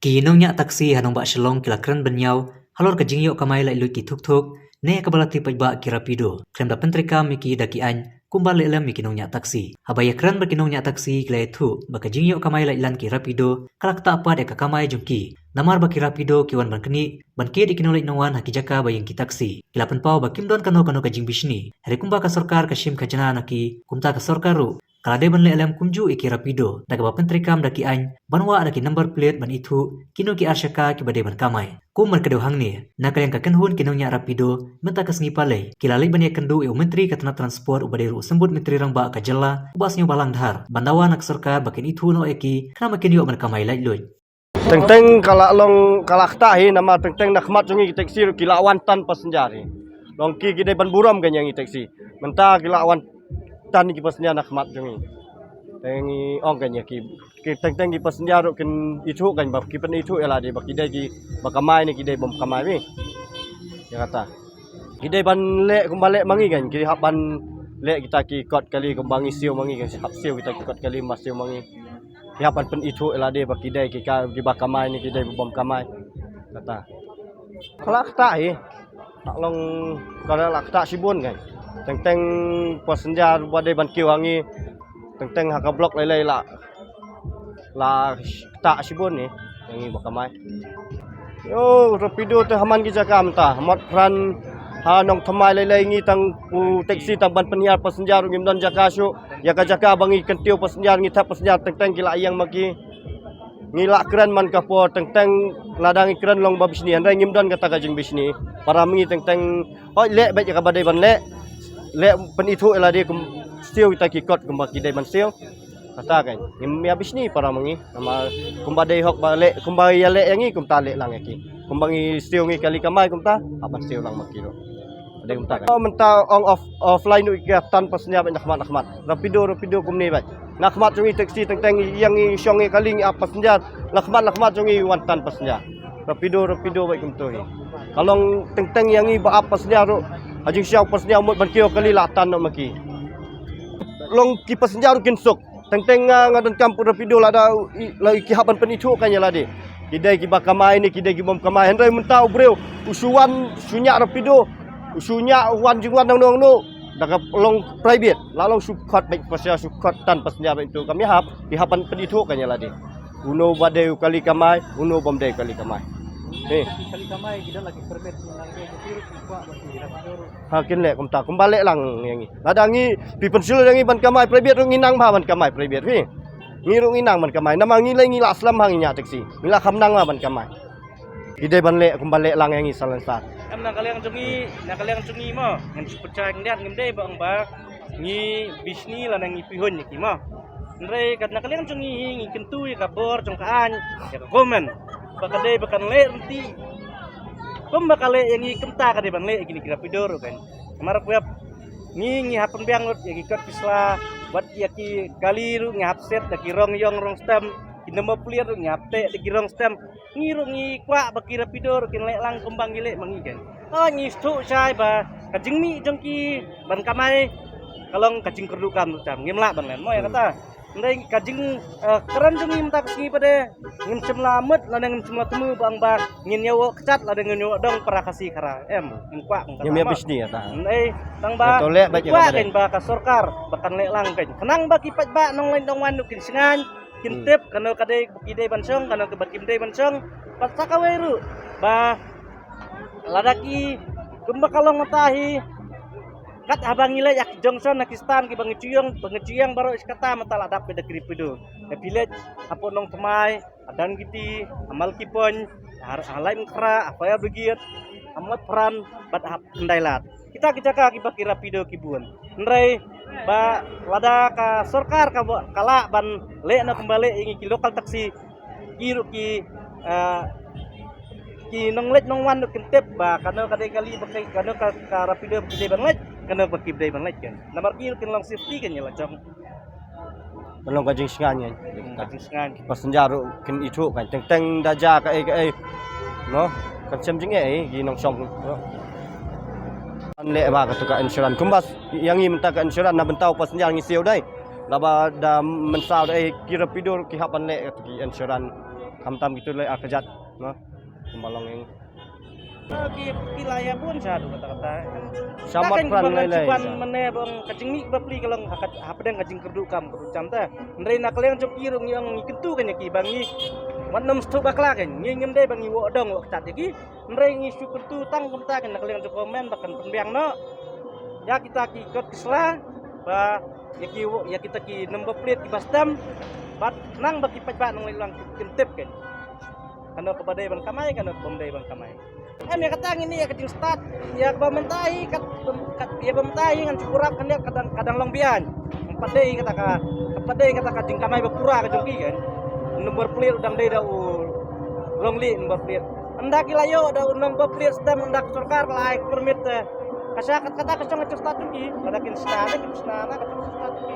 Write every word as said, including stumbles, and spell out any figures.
Ki nongñiah taksi ha nongbah Shillong ki la kren bynñiaw halor ka jingïoh kamai laitluid ki thuk thuk ne kaba la tip paidbah ki Rapido, khlem da pyntreikam ïa ki da ki aiñ kumba leh lem ïa ki nongñiah taksi. Haba ïakren bad ki nongñiah taksi ki la ïathuh ba ka jingïoh kamai laitluid ki Rapido ka la ktah pat ïa ka kamai jong ki, namar ba ki Rapido ki wan ban knieh ban kit ïa ki nongleit nongwan ha ki jaka ba ïeng ki taksi. Ki la pynpaw ba kim don kano kano ka jingbishni, hynrei kumba ka sorkar ka shim khajna na ki, kumta ka sorkar ruh ka la dei ban leh lem kumjuh ïa ki Rapido da kaba pyntreikam da ki aiñ ban wah da ki number plate ban ithuh kino ki arshaka kiba dei ban kamai. Kum ban kdew hangne, na ka liang ka kynhun ki nongñiah Rapido mynta ka sngi Palei ki la leit ban ïakynduh ïa u Myntri ka tnat Transport uba dei ruh u Symbud Myntri Rangbah ka jylla, u Bah Sniawbhalang Dhar, ban dawa na ka sorkar ba kin ithuh noh ïa ki khnang ba kin ïoh ban kamai laitluid. Teng teng ka la long ka la ktah hi, namar teng teng na khmat jong ngi ki taksi ruh ki la wan tan passenger hi. Long ki ki dei ban burom ka ïa ngi taksi. Mynta ki la wan tan ki passenger na khmat jong ngi. Teng ngi ong ka ïa ki, ki teng teng ki passenger ruh kin ithuh kan ba ki pynithuh ïa lade ba ki dei ki ba kamai ne ki dei bym kamai mi. Ïa kata. Ki dei ban leh kumba leh ma ngi kan, ki hap ban leh kita ki kot kali kumba ngi siew ma ngi kan, hap siew kita ki kot kali kumba siew ma ngi. Ki hap ban pynithuh ïa lade ba ki dei ki ka, ki ba kamai ne ki dei bym kamai. Kata. Ka la ktah hi. Ka long ka la ktah shibun kan. Teng teng passenger ba dei ban kiew ha ngi. Teng teng ha ka block lei lei la la ktah shibun ne ïa ngi ba kamai. Ïo, Rapido te ha man ki jaka mynta, ha Motphran, ha Nongthymmai lei lei ngi tang u taksi tang ban pynhiar passenger ruh ngim don jaka shuh. Ïa ka jaka ba ngi kyntiew passenger, ngi thep passenger teng teng ki la ïeng ma ki. Ngi la kren man ka por teng teng, lada ngi kren long ba bishni, hynrei ngim don kata ka jingbishni. Para ma ngi teng teng, hoi leh beit ïa kaba dei ban leh. Leh pynithuh ïa lade kum siew kita ki kot kumba ki dei ban siew. Kata kan, ngim ïa bishni para ma ngi. Namar kumba dei hok ba leh, kumba ïa leh ïa ngi kumta leh lang ïa ki. Kumba ngi siew ngi kali kamai kumta, hap ban siew lang ma ki ruh. Dei kumta kan. Oh, mynta ong off, offline ruh ki tan passenger beit na khmat na khmat. Rapido, Rapido kumne beit. Na khmat jong ngi taksi teng teng ïa ngi shong ngi kali ngi ap passenger. Na khmat na khmat jong ngi wan tan passenger. Rapido, Rapido beit kumto hi. Ka long teng teng ïa ngi ba ap passenger ruh. Ha jingshisha passenger mut ban kiew kali la tan noh ma ki. Long ki passenger ruh kin suk. Teng teng nga, nga donkam put Rapido lada i, la ki hap ban pynithuh kan ïa lade. Ki dei ki ba kamai ne ki dei ki bym kamai. Hynrei mynta u briew u shu wan shu ñiah Rapido. U shu ñiah wan jingwan nangno nangno. Da ka long private. La long shu khot beit passenger shu khot tan passenger beit tu kam ïa hap. Ki hap ban pynithuh kan ïa lade. Uno ba dei u kali kamai, uno bym dei u kali kamai. Ni. Kali kamai ki don la ki permit nang dei ki ruh ki kwah ba ki Rapido ruh. Ha kin leh kumta, kumba leh lang ïa ngi. Lada ngi, phi pynshlur ïa ngi ban kamai private ruh ngi nang bha ban kamai private phi. Ngi ruh ngi nang ban kamai. Namar ngi lei ngi la slem ha ngi ñiah taksi. Ngi la kham nang bha ban kamai. Ki dei ban leh kumba leh lang ïa ngi salonsar. Em na ka liang jong ngi, na ka liang jong ngi mo. Ngin shu pynshai khyndiat ngim dei ba ong ba ngi bishni lane ngi pyrshah ïa ki mo. Hynrei kat na ka liang jong ngi hi ngi kyntu ïa ka bor jong ka aiñ, ïa ka government. Ba ka dei ba kan leh ryntih. Kumba ka leh ïa ngi kumta ka dei ban leh ïa kine ki Rapido ruh kan. Namar pyrshah ngi ngi hap pynbiang lut ïa ki kot ki sla, bad ïa ki kali ruh ngi hap set da ki rong ïong rong stem, ki number plate ruh ngi hap teh da ki rong stem. Ngi ruh ngi kwah ba ki Rapido ruh kin leh lang kumba ngi leh ma ngi kan. Oh ngi sngewthuh shai ba ka jingmih jong ki ban kamai ka long ka jingkyrduh kam ruh tam ngim lah ban len mo ïa kata. Hynrei ka jing, eh, kren jong ngi mynta ka sngi ba dei ngim shym la mut lane ngim shym la thmu ba ong ba ngin ïa wok kjat lane ngin ïa wok dong para Khasi Khara. Em, ngim kwah kum kata. Ngim ïa mo. Bishni ïa ta. Hynrei tang ba ïa to leh ba ïa kwah kata kan ba ka sorkar ba kan leh lang kan. Khnang ba ki paidbah nongleit nongwan ruh kin shngaiñ, kin tip kano ka dei ba ki dei ban shong, kano ka ba kim dei ban shong. Bad sa kawei ruh ba lada ki kumba ka long mynta hi, kat haba ngi leit ïa ki junction na ki stand kiba ngi ju ïeng, ba ngi ju ïeng baroh shi katta mynta la dap beit da ki Rapido. Ïa phi leit hapoh Nongthymmai, ha Dangkiti, ha Malkipon, ha, ha Laitumkhrah, ha Fire Brigade, ha Motphran bad ha Khyndai Lad. Kita ki jaka kiba ki Rapido ki bun. Hynrei ba lada ka sorkar ka ba, ka lah ban leh na kumba leh ïa ngi ki local taxi, ki ruh ki, eh, ki nongleit nongwan ruh kin tip ba kano ka dei kali ba ki, kano ka, ka Rapido ba ki dei ban leit, kano ba ki dei ban leit kan. Namar ki ruh kin long safety kan ïa la jong. Ban long ka jingshngaiñ kan. Hmm, ka jingshngaiñ. Passenger ruh kin ithuh kan teng teng da jia kaei kaei. No? Kan shem jingeh ei ki nongshong ruh. Ban leh ba katu ka insurance. Kumba ïa ngi mynta ka insurance na bynta u passenger ngi siew dei. Laba da mynsaw dei ki Rapido ruh ki hap ban leh katu ki insurance. Khamtam kito leh ar kjat, no? Kumba long ïing. Ki ki la ïa bun sha haduh katta katta. Shamat pran lei lei. Ban mane bang ka jingmih ba pli ka long ha ka, hapdeng ka jingkyrduh kam kyrduh jam te. Hynrei na ka liang jong ki ruh ngi ong ngi kyntu kan ïa ki ba ngi wat nym sngewthuh bakla kan. Ngi ngim dei ba ngi wok dong wok tat ïa ki. Hynrei ngi shu kyntu tang kumta kan na ka liang jong ka government ba kan pynbiang noh ïa kita ki kot ki sla ba ïa ki wok, ïa kita ki number plate kiba stem. Bad nang ba ki paidbah nongleit lang kin tip kan. Kano kaba dei ban kamai, kano kaba ym dei ban kamai. Em ïa kata ngin ïa ka jingstad ïa kaba mynta hi kat, kat ïa ba mynta hi ngan shu kurap kan ïa ka dang, ka dang long biang. Em pat dei kata ka, em pat dei kata ka jingkamai ba pura ka jong ki kan. Number plate u dang dei da u longlih number plate. Ynda ki la ïoh da u number plate stem ynda ka sorkar ka la ai permit te. Ka sha kat kata ka shong ka jingstad jong ki, lada kin shna ne kin shna na ka jingstad jong ki.